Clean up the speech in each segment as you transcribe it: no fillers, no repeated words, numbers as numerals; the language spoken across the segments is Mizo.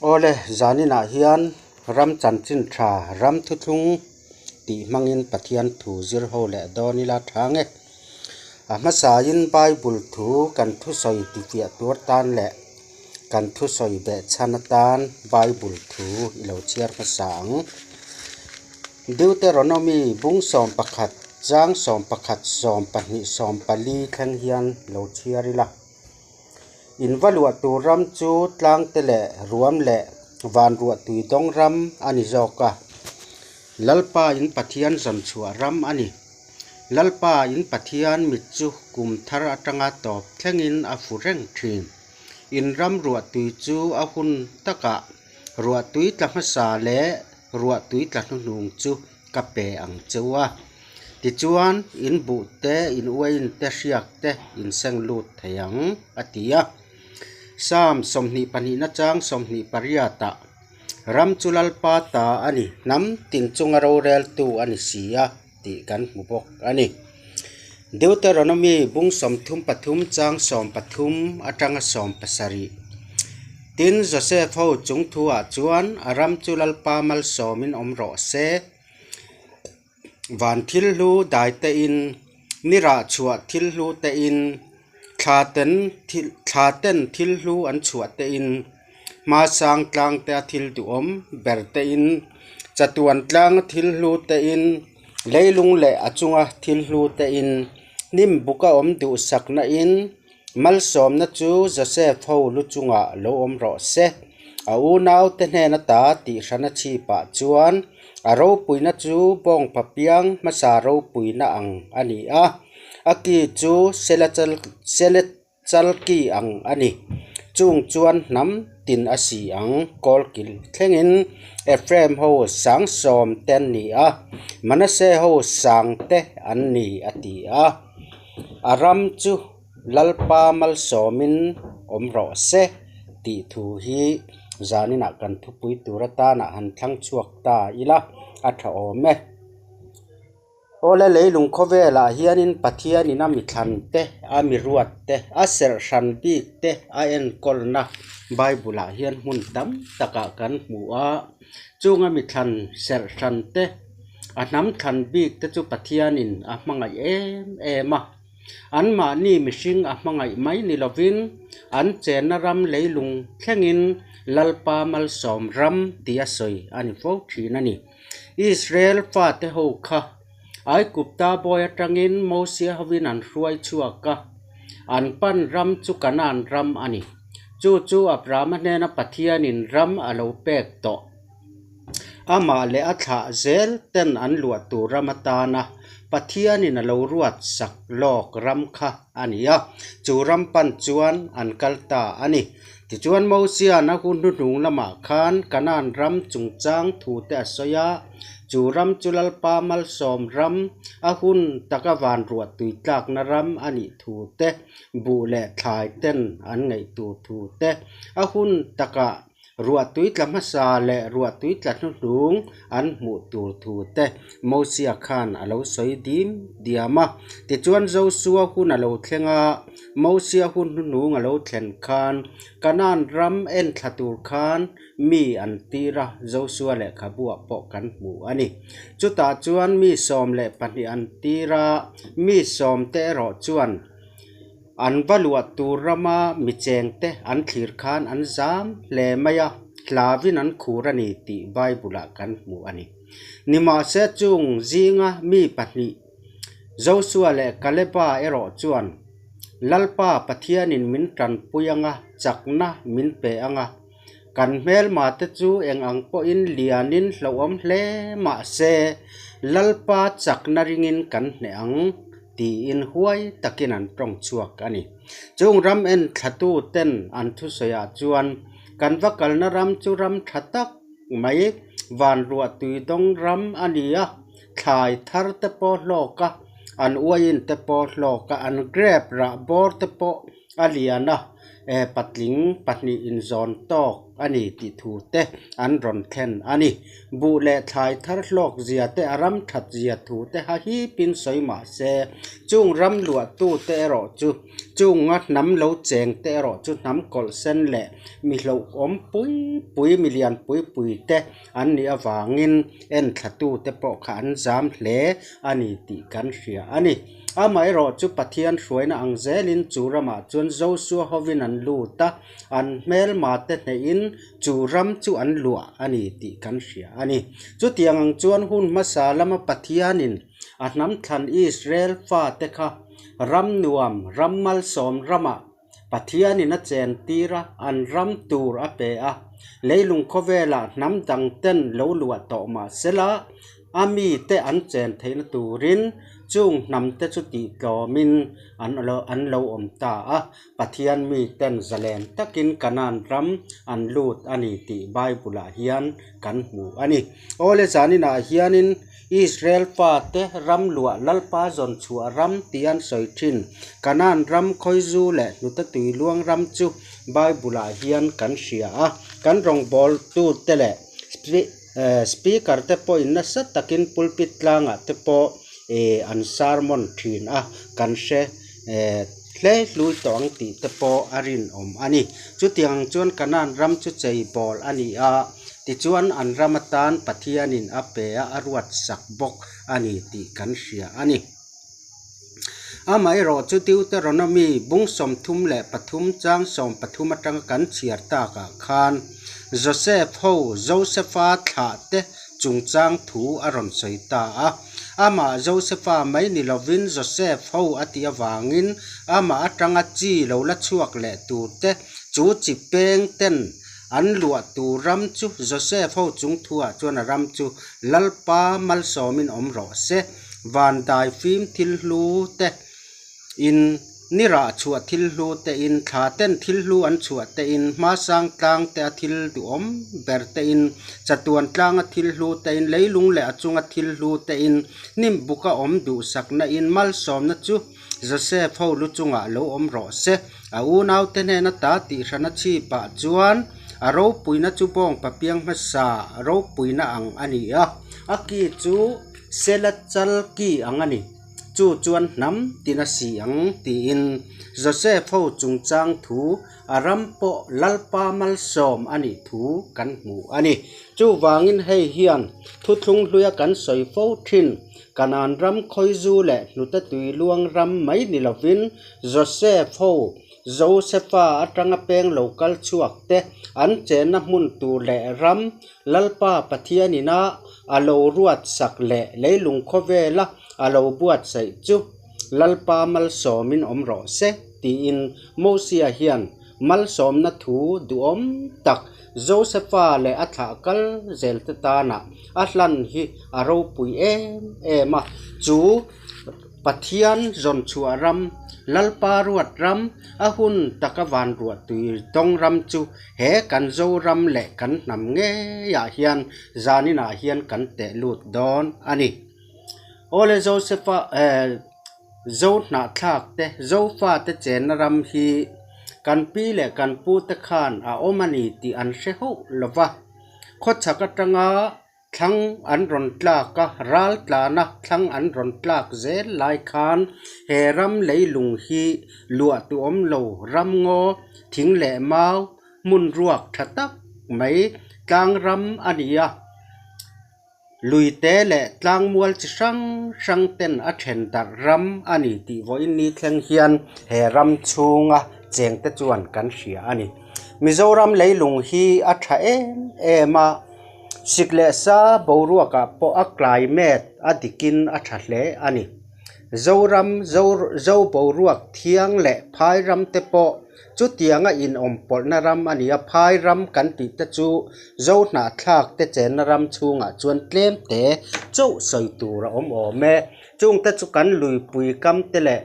Awle, zaninah hian ram chanchin tha, ram thuthlung tih hmangin Pathian thu zir ho leh dawn ila tha nge. A hmasain Bible thu kan thusawi tifiah tur tan leh kan thusawi behchhan atan Bible thu i lo chhiar hmasa ang. Deuteronomy bung 11 chang 11 12 14 thleng hian lo chhiar ila. In va luah tur ram chu tlang te leh ruam leh van ruah tui dawng ram a ni zawk a, Lalpa in Pathian zawn chhuah ram a ni. Lalpa in Pathian mit chu kum thar atanga tawp thlengin a fu reng thin. In ram ruah tui chu a hun takah ruah tui tla hmasa leh ruah tui tla hnuhnung chu ka pe ang cheu a. Tichuan, in buh te, in uain te, hriak te in seng lut thei ang, a ti a. Psalm 22 chang 28 ah, Ram chu Lalpa ta a ni, hnam tin chunga roreltu a ni si a, tih kan hmu bawk a ni. Deuteronomy bung 33 chang 13 atanga 17. Tin, Joseph ho chung thu ah chuan, A ram chu Lalpa malsawmin awm rawh se. Van thil hlu dai te in, ni rah chhuah thil hlu te in, thla ten thla ten thil hlu an chhuah te in, hmasang tlang te a thil duhawm ber te in, chatuan tlang a thil hlu te in, leilung leh a chunga thil hlu te in, hnim buk a awm duhsakna in, Malsawmna chu Joseph ho lu chungah lo awm rawh se. A unaute hnen ata tihhrana chhipah chuan a ropuina chu bawngpa piang hmasa ropuina ang a ni a, a ki chu sele ki ang a ni. Chung chuan hnam tin a si ang kawlkil thlengin Ephraim ho sang sawm te an ni a, Manasseh ho sang te an ni a ti a. A ram chu Lalpa malsawmin awm rawh se tih thu hi zaninah kan thupui tur atana han thlang chhuak ta ila a tha awm e. Awle leilung khawvelah hianin Pathianin a mithlan te, a miruat te, a serh hran bik te a enkawlna Bible-ah hian hmun tam takah kan hmu a, chunga mithlan serh hran te, A hnam thlan bik te chu Pathianin a hmangaih em em a. Anmahni mihring a hmangaih mai ni lovin an chenna ram leilung thlengin Lalpa malsawm ram tih a sawi a ni fo thin a ni. Israel fate ho kha Aigupta bawi atangin Mosia hovin an hruai chhuak a, an pan ram chu Kanaan ram a ni. Chu chu Abrahama hnena Pathianin ram a lo pek tawh. Amah leh a thlah zel ten an luah tur ram atana Pathianin a lo ruat sak lawk ram kha a ni a, chu ram pan chuan an kal ta a ni. Tichuan Mosia'n a hun hnuhnung lamah khan Kanaan ram chungchang thu te a sawi a, chu ram chu Lalpa malsawm ram, a hun taka van ruah tui tlakna ram a nih thu te, buh leh thlai ten an ngaih tur thu te, a hun takah Ruahtui tla hmasa leh ruahtui tla hnuhnung an hmuh tur thu te Mosia khan a lo sawi dim diam a. Tichuan Josua hun a lo thleng a, Mosia hun hnuhnung a lo thlen khan Kanaan ram en thla tur khan mi an tir a, Josua lehkhabuah pawh kan hmu a ni. Chutah chuan mi 12 an tir a, mi sawm te erawh chuan An va luah tur rama mi chengte an thlir khan an zam hle mai a, hlavin an khur a ni tih Bible-ah kan hmu a ni. Nimahse chung zinga mi pahnih, Joshua leh Kaleba erawh chuan, Lalpa Pathianin min tanpui anga chakna min pe anga, kan hmelmate chu eng ang pawhin lianin hlauhawm hle mahse Lalpa chakna ringin kan hneh ang tiin huai takin an tawng chhuak a ni. Chung ram en thlatu ten an thusawiah chuan kan va kalna ram chu ram tha tak mai, van ruah tui dawng ram a ni a, thlai thar te pawh hlawk a, an uaiin te pawh hlawk a, an grape rah bawr te pawh A lian a, patling pahnih inzawn tawk a ni tih thu te an rawn thlen a ni. Buh leh thlai thar hlawk zia te a ram that zia thu te ha hipin sawi mah se, chung ram luahtu te erawh chu chunga hnam lo cheng te erawh chu hnam kawlh sen leh mi hlauhawm pui pui mi lian pui pui te an nih avangin enthlatu te pawh kha an zam hle a ni tih kan hria a ni. Amaherawh chu Pathian hruaina ang zelin chu ramah chuan Josua hovin an lut a, an hmelmate hnehin chu ram chu an luah a ni tih kan hria a ni. Chutiang ang chuan hun hmasa lama Pathianin a hnam thlan Israel fate kha ram nuam, ram malsawm ramah Pathianin a chentir a, an ram tur a pe a. Leilung khawvelah hnam dangten lo luah tawh mah sela, A mite an chen theihna turin chung hnamte chu tihtlawmin an an lo awm ta a. Pathian miten zalen takin Kanaan ram an lut a ni tih Bible-ah hian kan hmu a ni. Awle zaninah hianin Israel fate ram luah Lalpa zawn chhuah ram tih an sawi thin. Kanaan ram khawizu leh hnute tuiluang ram chu Bible-ah hian kan hria a. Kan rawngbawltute leh Speaker te pawhin nasa takin pulpit tlangah te pawh an sermon thin a, kan hre hle hlui tawh ang tih te pawh a rinawm a ni. Chutiang chuan Kanaan ram chu chei bawl a ni a, tichuan an ram atan Pathianin a pe a, a ruat sak bawk a ni tih kan hria a ni. Amaherawh chu Deuteronomy bung 33 chang 13 atanga kan chhiar takah khan Joseph ho Josepha thlah te chungchang thu a rawn sawi ta a. Amah Josepha mai ni lovin Joseph ho a tih avangin amah atanga chi lo la chhuak leh tur te chu chi peng ten an luah tur ram chu Joseph ho chung thuah chuan a ram chu Lalpa malsawmin awm rawh se. Van dai fim thil hlu te in ni rah chhuah thil hlu te in thla ten thil hlu an chhuah te in hmasang tlang te a thil duhawm ber te in chatuan tlang a thil hlu te in leilung leh a chunga thil hlu te in hnim buk a awm duhsakna in malsawmna chu Joseph ho lu chungah lo awm rawh se. A unaute hnena ta tih hran a chhipah chuan a ropuina chu bawngpa piang hmasa ropuina ang a ni a, a ki chu Sela chal ki ang a ni. Chu chuan hnam tin a si ang tiin Joseph ho chungchang thu a ram pawh Lalpa malsawm a nih thu kan hmu a ni. Chuvangin hei hian thuthlung hluia kan sawi fo thin Kanaan ram khawizu leh hnute tui luang ram mai ni lovin Joseph ho Josefa atanga peng lo kal chhuak te an chenna hmun tur leh ram Lalpa Pathianina a lo ruat sak leh leilung khawvela a lo buatsaih chu Lalpa malsawmin awm rawh se tiin Mosia hian malsawmna thu duhawm tak Josefa leh a thlah kal zelte tana a hlan hi a ropui em em a, chu Pathian zawn chhuah ram, Lalpa ruat ram, a hun taka van ruah tui tawng ram chu he kan Zoram leh kan hnam ngeiah hian zaninah hian kan teh lut dawn a ni. Awle Josefa eh Zo hnahthlak te, Zofa te chenna ram hi kan pi leh kan pu te khan a awm a ni tih an hre hauh lo va, khawchhak atanga Thlang an rawn tlak a, ral tlana thlang an rawn tlak zel lai khan he ram leilung hi luah tu awm lo ram ngaw, thing leh mau, hmun ruak tha tak mai tlang ram a ni a. Luite leh tlangmual chi hrang hrang ten a then darh ram a ni tih vawiin ni thleng hian he ram chhunga chengte chuan kan hria a ni. Mizoram leilung hi a tha em em a. Sik leh sa boruakah pawh a climate a dikin a tha hle a ni. Zoram, Zo boruak thiang leh phai ram te pawh chutianga inawm pawlhna ram a ni a, phai ram kan tih te chu Zo hnahthlak te chenna ram chhungah chuan tlem te chauh sawi tur a awm awm e. Chungte chu kan luipui kam te leh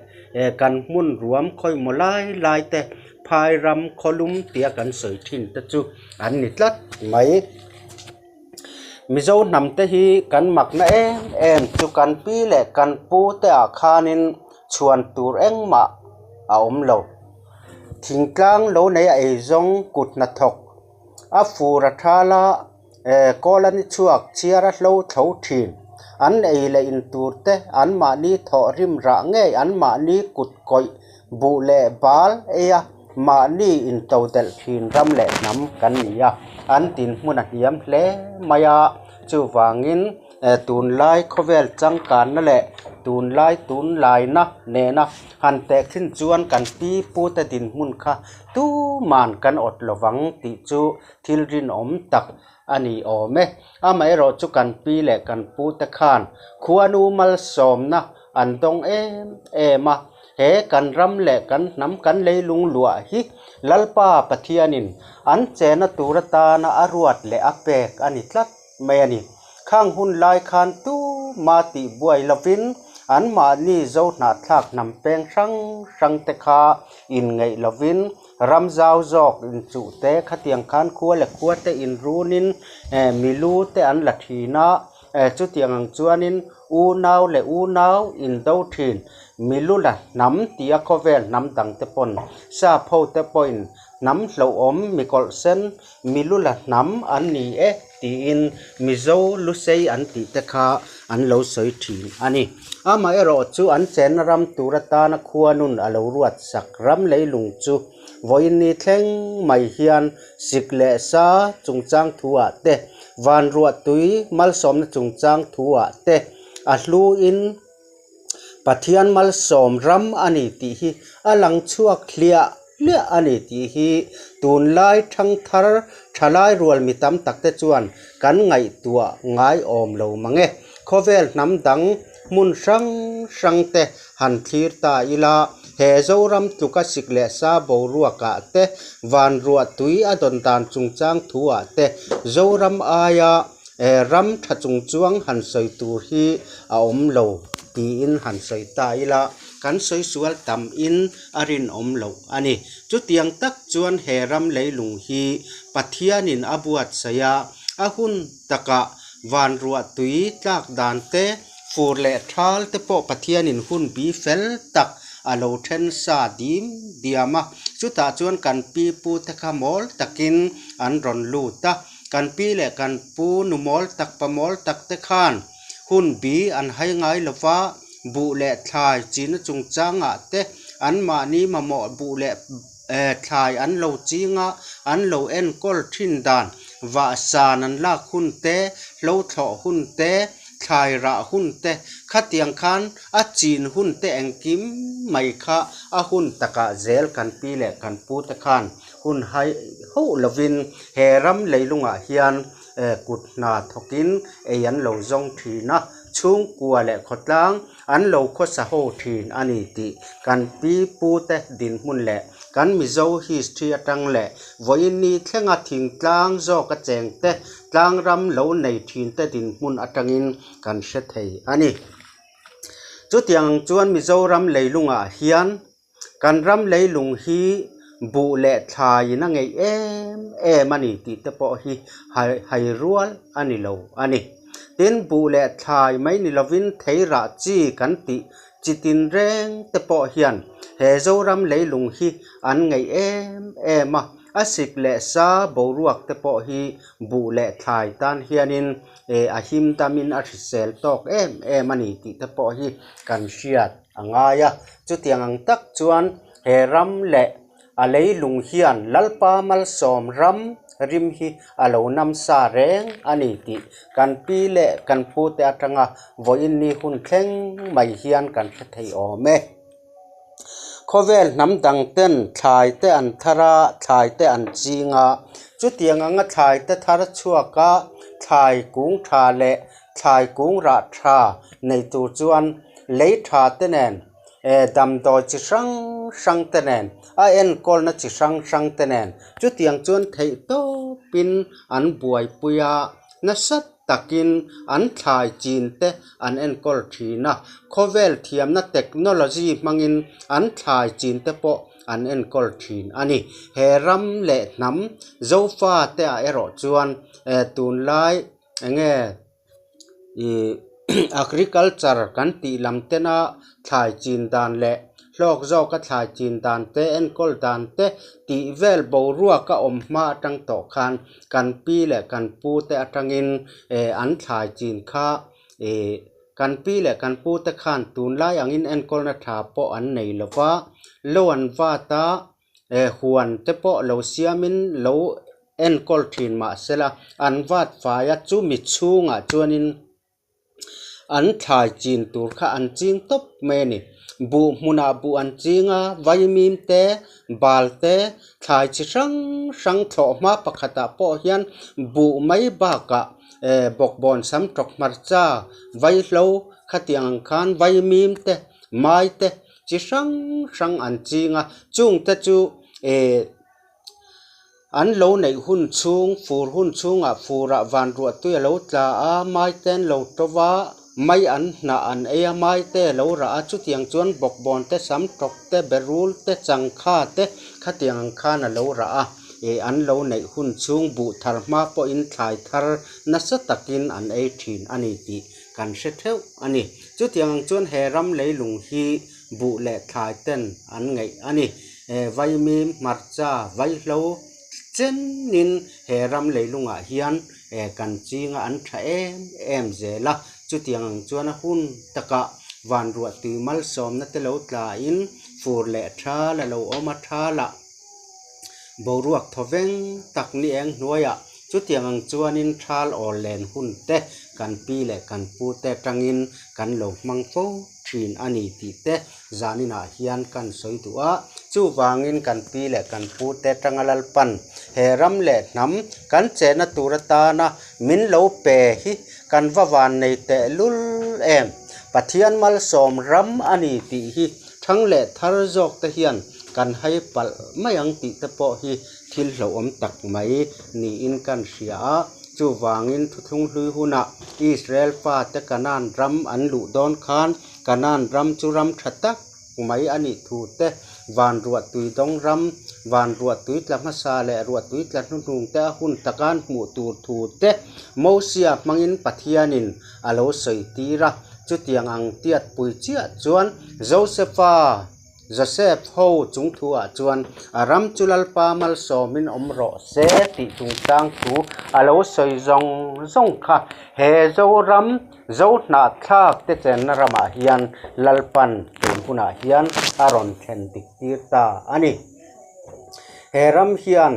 kan hmun ruam khawimaw lai lai te phai ram khawlum tia kan sawi thin te chu an ni tlat mai. Mizo hnam te hi kan makna em em chu kan pi leh kan pu te ah khanin chhuan tur engmah a awm lo. Thingtlang lo nei a eizawng kut hnathawk a fur a thal a, kawl a ni chhuak chhiar a hlo thlo thin. An ei leh in tur te anmahni thawh rim rah ngei anmahni kut kawih buh leh bal ei a mahni intodelh thin ram leh hnam kan ni a, an dinhmun a hniam hle mai a, chuvangin Tunlai khawvel changkanna leh tunlai tunlaina nena han tehkhin chuan kan pi pute dinhmun kha tuman kan awt lovang tih chu thil rinawm tak a ni awm e. Amaherawh chu kan pi leh kan pute khan khuanu malsawmna an dawng em em a, he kan ram leh kan hnam kan leilung luah hi Lalpa Pathianin an chena tur atana a ruat leh a pek a ni tlat. mai a ni. Khang hun lai khan tuma tih buai lovin anmahni zo hnahthlak hnam peng hrang hrang te kha inngeih lovin ram zau zawk inchuh te khatiang khan khua leh khua te inrunin milu te an la thin a, chutiang ang chuanin unau leh unau indo thin milu la hnam tia khawvel hnam dang te pawn sap ho te pawhin hnam hlauhawm mikawlh sen Milu la hnam an ni e tiin Mizo Lusei an tih te kha an lo sawi thin a ni. Amaherawh chu an chenna ram tur atana khua nun a lo ruat sak ram leilung chu vawiin thleng mai hian sik leh sa chungchang thu ah te, van ruahtui malsawmna chungchang thu ah te a hluin Pathian malsawm ram a ni tih hi a lang chhuak hliah hliah a ni tih hi tunlai thangthar thalai rual mi tam tak te chuan kan ngaihtuah ngai awm lo mang e. Khawvel hnam dang hmun hrang hrang te han thlir ta ila, he Zoram tluka sik leh sa boruakah te, van ruah tui a dawn dan chungchang thuah te Zoram aia Ram tha chung chuang han sawi tur hi a awm lo tiin han sawi ta ila, kan sawi sual tam in a rinawm loh a ni. Chutiang tak chuan he ram leilung hi Pathianin a buatsaih a, a hun takah van ruah tui tlak dan te, fur leh thal te pawh Pathianin hun bi fel tak a lo then sa dim diam a, chutah chuan kan pi pu te kha mawl takin an rawn lut a. Kan pi leh kan pu nu mawl tak pa mawl tak te khan hun bi an hai ngai lo va, buh leh thlai china chungchangah te anmahni mamawh buh leh thlai an lo ching a, an lo enkawl thin dan, vah san an lak hun te, hlo thlawh hun te, thlai rah hun te, khatiang khan a chin hun te engkim mai kha a hun takah zel kan pi leh kan pu te khan Hun hai hauh lovin he ram leilungah hian kut hna thawkin ei an lo zawng thin a, chhungkua leh khawtlang an lo khawsa ho thin a ni tih kan pi pute dinhmun leh kan Mizo history atang leh vawiini thlenga thingtlang zawka chengte tlangram lo nei thinte dinhmun atangin kan hre thei a ni. Chutiang ang chuan Mizoram leilungah hian Kan ram leilung hi buh leh thlaiin a ngeih em em a ni tih te pawh hi hai rual a ni lo a ni. Tin, buh leh thlai mai ni lovin theirah chi kan tih chi tinreng te pawh hian he Zoram leilung hi an ngeih em em a, a sik leh sa boruak te pawh hi buh leh thlai tan hianin a him damin a hrisel tawk em em a ni tih te pawh hi kan hriat a ngai a. Chutiang ang tak chuan he ram leh a leilung hian Lalpa malsawm ram rim hi a lo nam sa reng a ni tih kan pi leh kan pute atanga vawiinni hun thleng mai hian kan hre thei awm e. Khawvel hnam dang ten thlai te an thar a, thlai te an ching a. Chutiang anga thlai te thar chhuak a, thlai kung tha leh Thlai kung rah tha nei tur chuan lei tha te nen, damdawi chi hrang hrang te nen, a enkawlna chi hrang hrang te nen chutiang chuan theih tawpin an buaipui a, nasa takin an thlai chin te an enkawl thin a, khawvel thiamna technology hmangin an thlai chin te pawh an enkawl thin a ni. He ram leh hnam Zofa te ah erawh chuan tunlai. Eng nge ih agriculture kan tih lam tena thlai chin dan leh Hlawk zawka thlai chin dan te, enkawl dan te tih vel boruak a awm hma atang tawh khan kan pi leh kan pu te atangin an thlai chin kha ih kan pi leh kan pu te khan tunlai angin enkawlna tha pawh an nei lo va, lo an vat a, huan te pawh lo siamin lo enkawl thin mah sela an vat fai a, chumi chhungah chuanin An thlai chin tur kha an ching tawp mai a ni. Buh hmunah buh an ching a, vaimim te, bal te, thlai chi hrang hrang thlawh hma pakhatah pawh hian buh mai bakah eh bawkbawn sam tawk hmarcha, vaihlo khatiang ang khan vaimim te, mai te chi hrang hrang an ching a, chungte chu eh. An lo neih hun chhung, fur hun chhungah furah van ruah tui a lo tla a, mai te an lo to va, mai an hnah an ei a, mai te a lo rah a, chutiang chuan bawkbawn te, sam tawk te, berul te, changkha te khatiang ang khan a lo rah a, ih an lo neih hun chhung buh thar hma pawhin thlai thar nasa takin an ei thin a ni tih kan hre theuh a ni. Chutiang ang chuan he ram leilung hi buh leh thlai ten an ngeih a ni. Vaimim, hmarcha, vaihlo chenin he ram leilungah hian kan chinga an tha em em zel a. Chutiang ang chuan a hun takah van ruah tui malsawmna te lo tlain fur leh thal a lo awm a, thalah boruak thaw veng tak ni eng hnuaiah chutiang ang chuanin thal awl len hun te kan pi leh kan pu te atangin kan lo hmang fo thin a ni tih te zaninah hian kan sawi duh a. Chuvangin kan pi leh kan pu te atanga Lalpan he ram leh hnam kan chehna tur atana min lo pe hi kan va van nei teh lul em. Pathian malsawm ram a ni tih hi thang leh thar zawk te hian kan hai palh mai ang tih te pawh hi thil hlauhawm tak mai niin kan hria a. Chuvangin thuthlung hlui hunah Israel fate Kanaan ram an luh dawn khan Kanaan ram chu ram tha tak mai a nih thu te, van ruah tui dawng ram, van ruah tui tla hmasa leh ruah tui tla hnuhnung te a hun taka an hmuh tur thu te Mosia hmangin Pathianin a lo sawi tir a. Chutiang ang tiatpui chiah chuan Josefa Joseph ho chung thu ah chuan a ram chu Lalpa malsawmin awm rawh se tih chungchang thu a lo sawi zawng zawng kha he Zoram Zohnahthlak te chenna ramah hian Lalpan tun hunah hian a rawn thlen dik tir ta a ni. He ram hian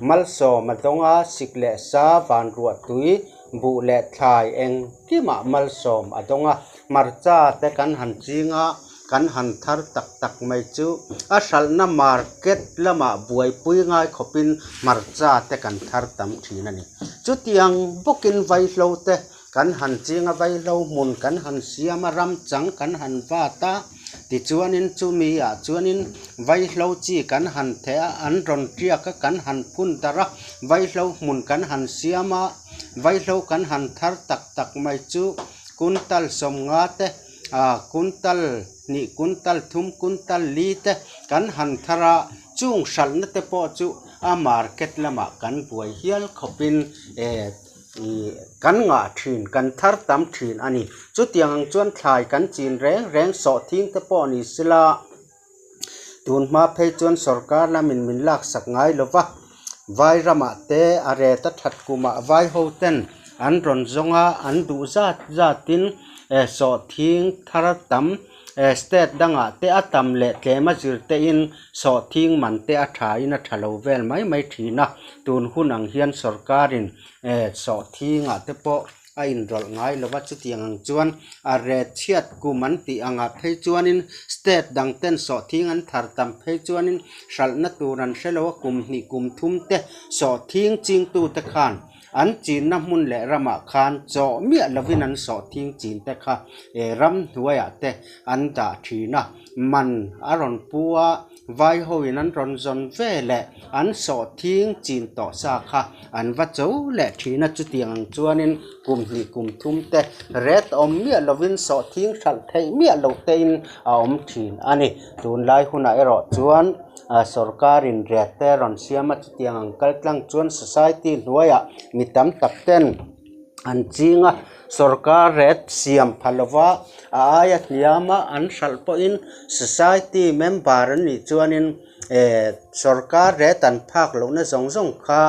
Malsawm a dawng a, sik leh sa, van ruah tui, buh leh thlai engkimah malsawm a dawng a. Hmarcha te kan han ching a, kan han thar tak tak mai chu a hralhna market lamah buaipui ngai khawpin hmarcha te kan thar tam thin a ni. Chutiang bawkin vaihlo te Kan han ching a vaihlo hmun kan han siam a ram chang kan han vat a, tichuanin chumi ah chuanin vaihlo chi kan han theh a, an rawn tiak a kan han phun darh a, vaihlo hmun kan han siam a, vaihlo kan han thar tak tak mai chu kuntal sawmnga te ah kuntal hnih kuntal thum kuntal li te kan han thar a, chung hralhna te pawh chu a market lamah kan buai hial khawpin eh. Ih kan ngah thin, kan thar tam thin a ni. Chutiang ang chuan thlai kan chin reng reng sawhthing te pawh ni sela, tun hma phei chuan sorkar lamin min laksak ngai lo va, vai ramah te a ret a that kumah vai ho ten an rawn zawng a, an duh zat zatin sawhthing thar tam State dangah te a tam leh tlem a zir tein sawhthing man te a tha in a tha lo vel mai mai thin a, tun hun ang hian sorkarin sawhthingah te pawh a inrawlh ngai lo va, chutiang ang chuan a ret chhiat kum an tih angah phei chuanin state dang ten sawhthing an thar tam phei chuanin hralhna tur an hre lo a, kum hnih kum thum te sawhthing chingtute khan An chinna hmun leh ramah khan chawh miah lovin an sawhthing chin te kha ram hnuaiah te an dah thin a, man a rawn pu a, vai hoin an rawn zawn ve leh an sawhthing chin tawh sa kha an va cho leh thin a, chutiang ang chuanin kum hnih kum thum te ret awm miah lovin sawhthing hralh theih miah loh tein a awm thin a ni. Tunlai hunah erawh chuan. Sorkarin riat te rawn siam a, chutiang ang kal tlang chuan society hnuaiah mi tam tak ten An ching a, sorkar rate siam pha lova a aia hniama an hralh pawhin society member an nih chuanin eh sorkar rate an phak lohna zawng zawng kha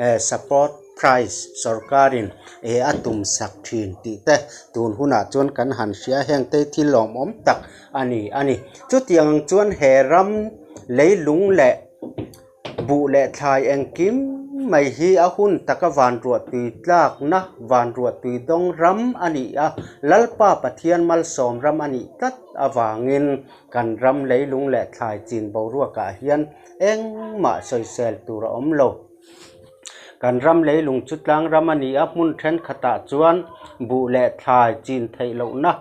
eh support price sorkarin eh a tum sak thin tih te tun hunah chuan kan han hria heng te thil lawmawm tak a ni a ni. Chutiang ang chuan he ram leilung leh Buh leh thlai engkim mai hi a hun taka vanruahtui tlakna, vanruahtui dawng ram a ni a, Lalpa Pathian malsawm ram a nih tlat avangin kan ram leilung leh thlai chin boruakah hian engmah sawisel tur a awm lo. Kan ram leilung chu tlang ram a ni a, hmun thenkhatah chuan buh leh thlai chin theih lohna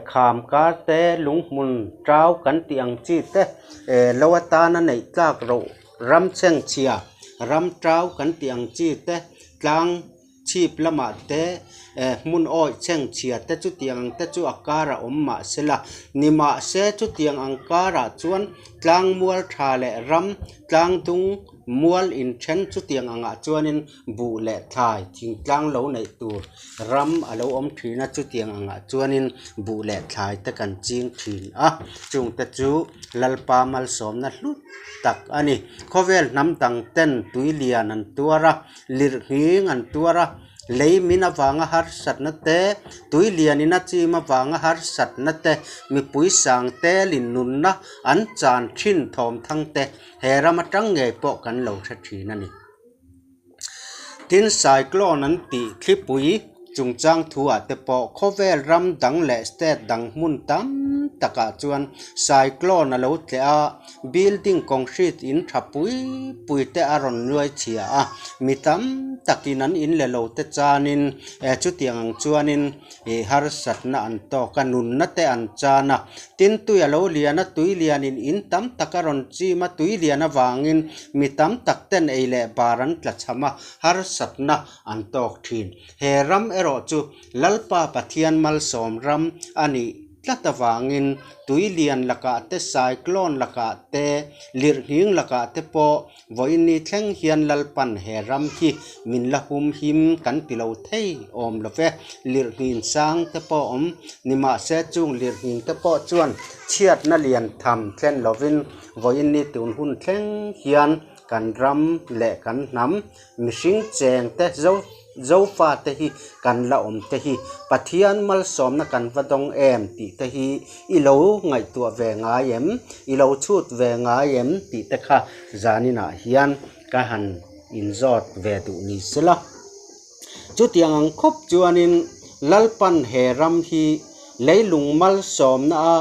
kham kar te, lunghmun tau kan tih ang chi te lo atana neih tlak roh ram chhengchhia ram tau kan tih ang chi te, tlang chhip lamah te hmun awih chhengchhia te chutiang ang te chu a kar a awm mahsela nimahse chutiang ang karah chuan tlang mual tha leh ram tlang dung Mual inthen chutiang angah chuanin buh leh thlai thingtlang lo neih tur ram a lo awm thin a, chutiang angah chuanin buh leh thlai te kan ching thin a, chungte chu Lalpa malsawmna hlut tak a ni. Khawvel hnam dang ten tui lian an tuar a, lirhnghing an tuar a. Lei min avanga harsatna te, tui lianin a chim avanga harsatna te, mipui sang telin nunna an chan thin thawm thang te he ram atang ngei pawh kan lo hre thin a ni. Tin, cyclone an tih thlipui chungchang thuah te pawh khawvel ram dang leh state dang hmun tam takah chuan cyclone a lo tleh a, Building concrete in tha pui pui te a rawn nuai chhia a, mi tam takin an in le lo te chanin eh chutiang ang chuanin ih harsatna an tawk a, nunna te an chan a, tin tui a lo lian a, tui lianin in tam tak a rawn chim a, tui lian avangin mi tam tak ten ei leh bar an tla chham a, harsatna an tawk thin. He ram erawh chu Lalpa Pathian malsawm ram a nih. Tlat avangin tui lian lakah te, cyclone lakah te, lirhnghing lakah te pawh vawiini thleng hian Lalpan he ram hi min la hum him kan ti lo thei awm lo ve. Lirhnghing sang te pawh awm nimahse chung lirhnghing te pawh chuan chhiatna lian tham thlen lovin vawiini tun hun thleng hian kan ram leh kan hnam Mihring cheng te zo zofa te hi kan la awm te hi Pathian malsawmna kan va dawng em tih te hi i lo ngaihtuah ve ngai em, i lo chhut ve ngai em tih te kha zaninah hian ka han inzawt ve duh ni sela. Chutiang ang khawp chuanin Lalpan he ram hi leilung malsawmna a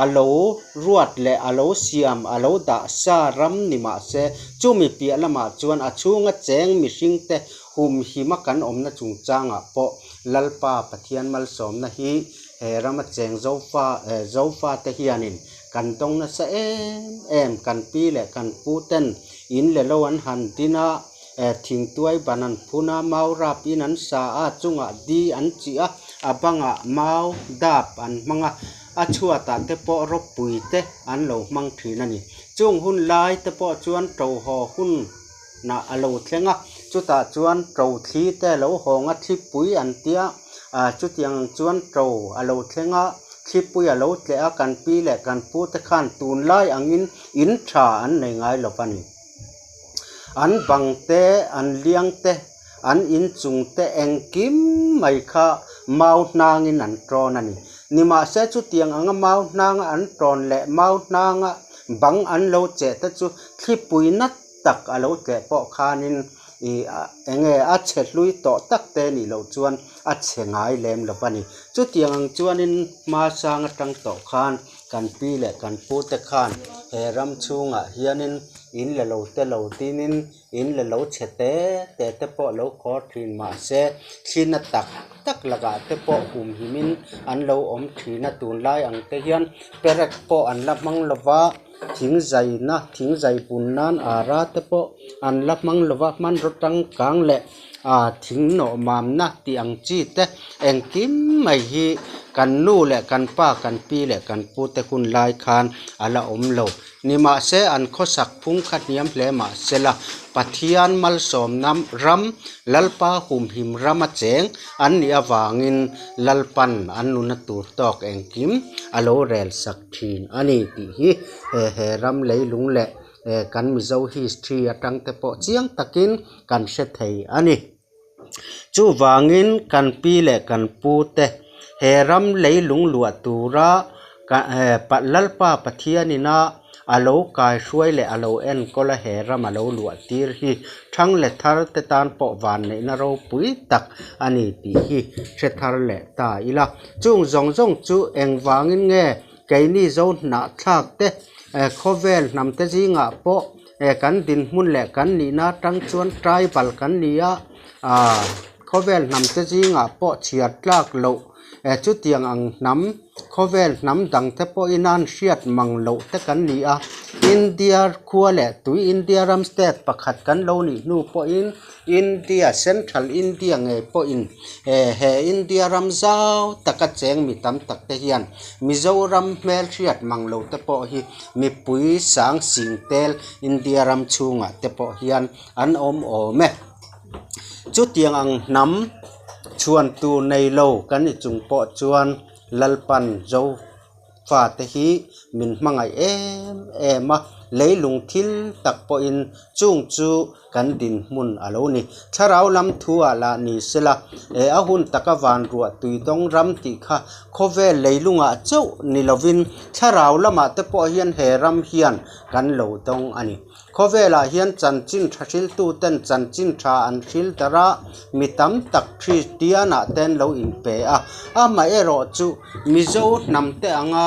a lo ruat leh a lo siam a lo dah sa ram ni mah se chumi piah lamah chuan a chhunga cheng mihringte humhima kan awmna chungchangah pawh Lalpa Pathian malsawmna hi he rama cheng zofa zofate hianin kan dawng nasa em em kan pi leh kan pu ten in le lo an han din a. Thingtuai ban an phun a, mau rap in an sa a, chungah di an chih a, a bangah mau dap an hmang a, a chhuatah te pawh rawpui te an lo hmang thin a ni. Chung hun lai te pawh chuan to haw hun nah a lo thleng a, chutah chuan to thli te a lo hawng a, thlipui an tia, ah chutiang ang chuan to a lo thleng a, thlipui a lo tleh a, kan pi leh kan pu te khan tunlai angin in tha an nei ngai lo va ni. An bang te, an liang te, an inchung te engkim mai kha mau hnangin an tawn a ni. Nimahse chutiang anga mau hnanga an tawn leh mau hnanga bang an lo cheh te chu thlipui nat tak a lo tleh pawh khanin ih enge a chhe hlui tawh tak te nih loh chuan a chhe ngai lem lo va ni. Chutiang ang chuanin hma sang atang tawh khan Kan pi leh kan pu te khan he ram chhungah hianin in la lo te lo dinin in la lo chhe te te te pawh lo khawr thin mahse thlina tak tak lakah te pawh humhimin an lo awm thin a tunlai ang te hian perek pawh an la hmang lo va thing zaina thing zai bun nan ara te pawh an la hmang lo va hmanraw tangkang leh ah thing nawh mamna tih ang chi te engkim mai hi. Kan nu leh kan pa, kan pi leh kan pute hun lai khan a la awm lo. Nimahse, an khawsak phung kha hniam hle mah sela, Pathian malsawmna ram, Lalpa humhim rama cheng an nih avangin Lalpan an nuna tur tawk engkim a lo rel sak thin a ni tih hi he ram leilung leh kan Mizo history atang te pawh chiang takin kan hre thei a ni. Chuvangin kan pi leh kan pu te he ram leilung luah tura Lalpa Pathianina a lo kaihruai leh a lo enkawl a he ram a lo luah tir hi thang leh thar te tan pawh vanneihna ropui tak a ni tih hi hre thar leh ta ila. Chung zawng zawng chu engvangin nge keini zo hnahthlak te khawvel hnam te zingah pawh kan dinhmun leh kan nihna atang chuan tribal kan ni a, khawvel hnam te zingah pawh chhiar tlak loh chutiang ang hnam khawvel hnam dang te pawhin an hriat mang loh te kan ni a, India khua leh tui India ram state pakhat kan lo nih hnu pawhin India Central India ngei pawhin he India ram zau taka cheng mi tam tak te hian Mizoram hmel hriat mang lo te pawh hi mipui sang sing tel India ram chhungah te pawh hian an awm awm e. Chutiang ang hnam chhuan tur nei lo kan ni chung pawh chuan Lalpan zo fate hi min hmangaih em em a, leilung thil tak pawhin chung chu kan dinhmun a lo ni. Thlarau lam thu ah lah ni sela, he a hun taka van ruah tui dawng ram tih kha khawvel leilungah chauh ni lovin thlarau lamah te pawh hian he ram hian kan lo dawng a ni. Khawvelah hian chanchin tha hriltuten chanchin tha an hril darh a, mi tam tak Kristianah te an lo inpe a. Amaherawh chu Mizo hnamte anga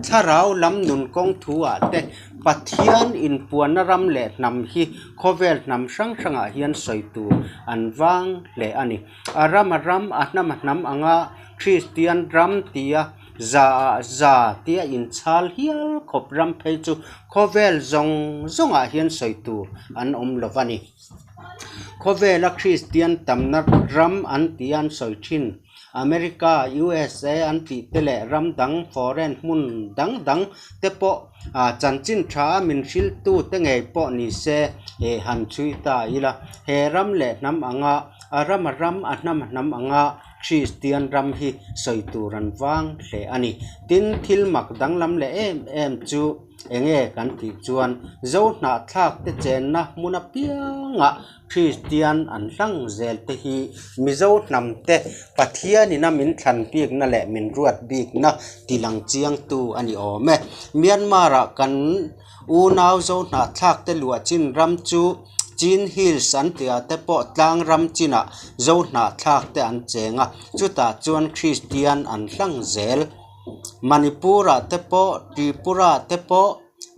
thlarau lam nun kawng thuah te Pathian inpuanna ram leh hnam hi khawvel hnam hrang hrangah hian sawi tur an vang hle a ni. A ram a ram, a hnam a hnam anga Kristian ram tia Za ah za tia inchhal hial khawp ram phei chu khawvel zawng zawngah hian sawi tur an awm lo va ni. Khawvela Kristian tamna ram an tih a an sawi thin. America, USA an tih te leh ram dang foreign hmun dang dang te pawh chanchin tha a min hriltu te ngei pawh ni se han chhui ta ila. He ram leh hnam anga a ram a ram a hnam a hnam anga Kristian ram hi sawi tur an vang hle a ni. Tin, thil mak danglam leh em em chu enge kan tih chuan Zo hnahthlak te chenna hmun apiangah Kristian an hlang zel te hi Mizo hnam te Pathianin a min thlan bikna leh min ruat bikna tilang chiangtu a ni awm e. Myanmar-ah kan unau Zo hnahthlak te luah chin ram chu Chin Hills an tih ah te pawh tlang ram chinah zo hnahthlak te an cheng a, chutah chuan Kristian an hlang zel. Manipur ah te pawh, Tripura ah te pawh,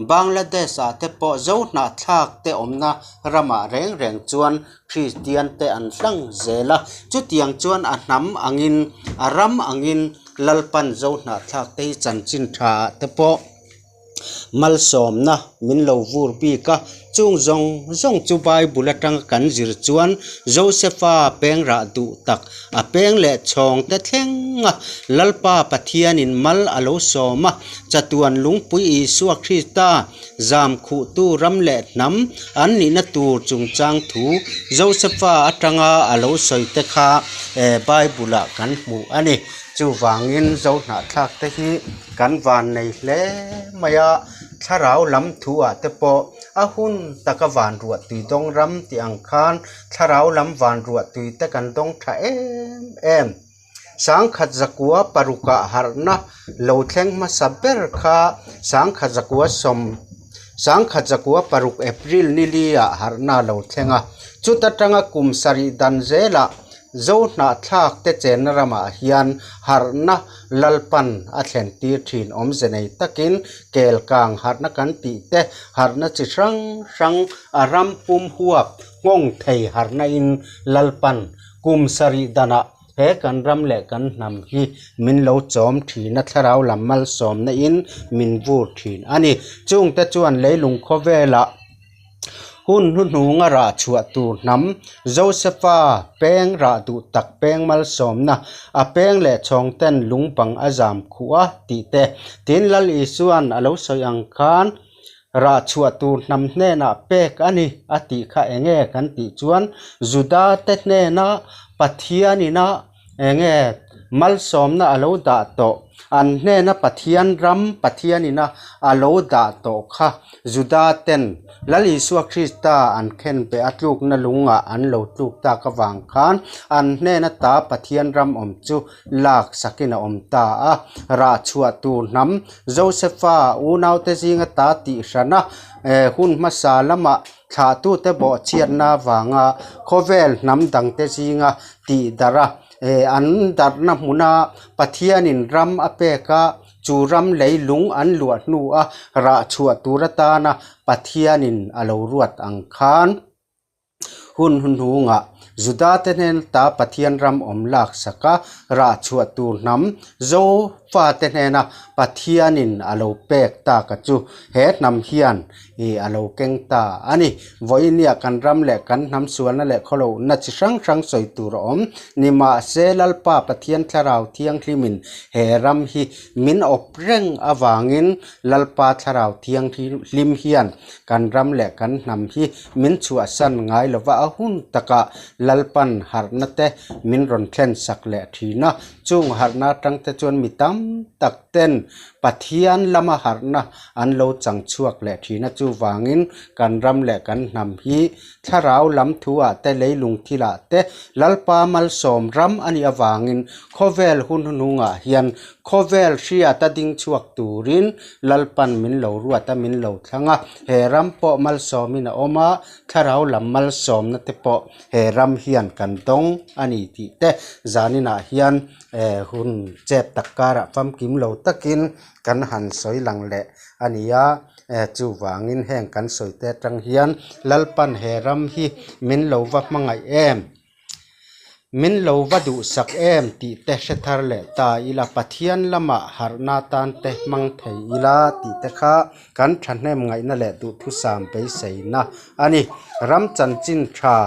Bangladesh ah te pawh zo hnahthlak te awmna ramah reng reng chuan Kristian te an hlang zel a, chutiang chuan a hnam angin, a ram angin Lalpan zo hnahthlak te hi chanchin tha ah te pawh. Malsawmna min lo vur bik a, chung zawng zawng chu Bible atanga kan zir chuan Josepha peng rah duh tak, a peng leh chhawng te thleng a, Lalpa Pathianin mal a lo sawm a, chatuan lungpui Isua Krista zam khuhtu ram leh hnam an nihna tur chungchang thu Josepha atanga a lo sawi te kha Bible-ah kan hmu a ni. Chuvangin Zohnahthlak te hi Kan van nei hle mai a, thlarau lam thu ah te pawh a hun taka van ruah tui dawng ram tih ang khan thlarau lam van ruah tui te kan dawng tha em em. Sangkhat zakua parukah harhna lo thleng hmasa ber kha sangkhat zakua sawm sangkhat zakua paruk April nili ah harhna lo thleng a, chuta tanga kum sarih dan zelah Zo hnahthlak te chenna ramah hian harhna Lalpan a thlen tir thin awmze nei takin kel kang harhna kan tih te harhna chi hrang hrang a ram pum huap nghawng thei harhna in Lalpan kum sarih danah he kan ram leh kan hnam hi min lo chawm thin a thlarau lam malsawmna in min vur thin a ni. Chungte chuan leilung khawvelah. Hun hnuhnunga rah chhuah tur hnam Josefa peng rah duh tak peng malsawmna a peng leh chhawng ten lung bang a zam khuh a tih te tin Lal Isuan a lo sawi ang khan rah chhuah tur hnam hnenah pek a ni a tih kha enge kan tih chuan Juda te hnena Pathianina Enge malsawmna a lo dah tawh? An hnena Pathian ram Pathianina a lo dah tawh kha Juda ten Lal Isua Krista an khen beh a tlukna lungah an lo tluk tak avang khan an hnena ta Pathian ram awm chu lak sakin a awm ta a. Rah chhuah tur hnam Josefa unaute zinga ta tih hrana hun hmasa lamah Thlahtute bawhchhiatna avanga khawvel hnam dangte zinga tih darh a, an darhna hmuna Pathianin ram a pek a, chu ram leilung an luah hnua rah chhuah tur atana Pathianin a lo ruat ang khan hun hnuhnungah Judate hnen ta Pathian ram awm lak sak a, rah chhuah tur hnam Zofate hnena Pathianin a lo pek tak a chu he hnam hian Ih a lo keng ta a ni. Vawinia kan ram leh kan hnam sualna leh khawlohna chi hrang hrang sawi tur a awm. Nimahse Lalpa Pathian Thlarau Thianghlimin he ram hi min awp reng avangin Lalpa Thlarau Thianghlim hian kan ram leh kan hnam hi min chhuahsan ngai lova a hun takah Lalpan harhna te min rawn thlen sak leh thin a. Chung harhna atangte chuan mi tam tak ten Pathian lama harhna an lo chang chhuak leh thin a, chuvangin kan ram leh kan hnam hi thlarau lam thuah te leilung thilah te Lalpa malsawm ram a nih avangin khawvel hun hnungah hian khawvel hriata ding chhuak turin Lalpan min lo ruat a, min lo thlang a, he ram pawh malsawmin a awm a, thlarau lam malsawmna te pawh he ram hian kan dawng a ni tih te zaninah hian hun chep tak karah famkim lo takin Kan han sawi lang leh a ni a, chuvangin heng kan sawi te atang hian Lalpan he ram hi min lo va hmangaih em, min lo va duhsak em tih te hre thar leh ta ila, Pathian lamah harhna tan te hmang thei ila tih te kha kan thahnem ngaihna leh duhthusam beiseina a ni. Ram chanchin tha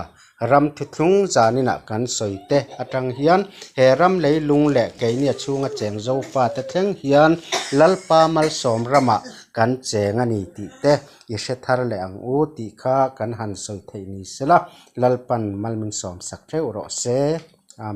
Ram thuthlung zaninah kan sawi te atang hian he ram leilung leh keini a chhunga cheng Zofa te thleng hian Lalpa malsawm ramah kan cheng a ni tih te i hre thar leh ang u tih kha kan han sawi theih ni sela, Lalpan mal min sawm sak theuh rawh se. Amen.